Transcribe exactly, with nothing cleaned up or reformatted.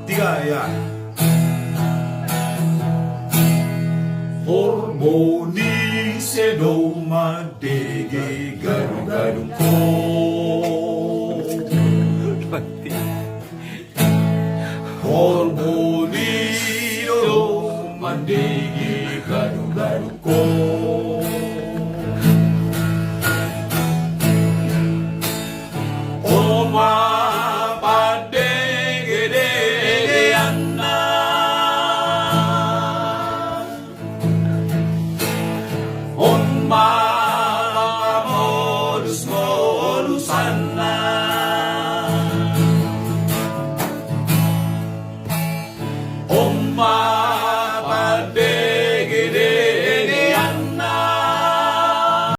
Tiga ya. Horbo ni sedo mandege gadung-gadung ko. Horbo ni sedo mandege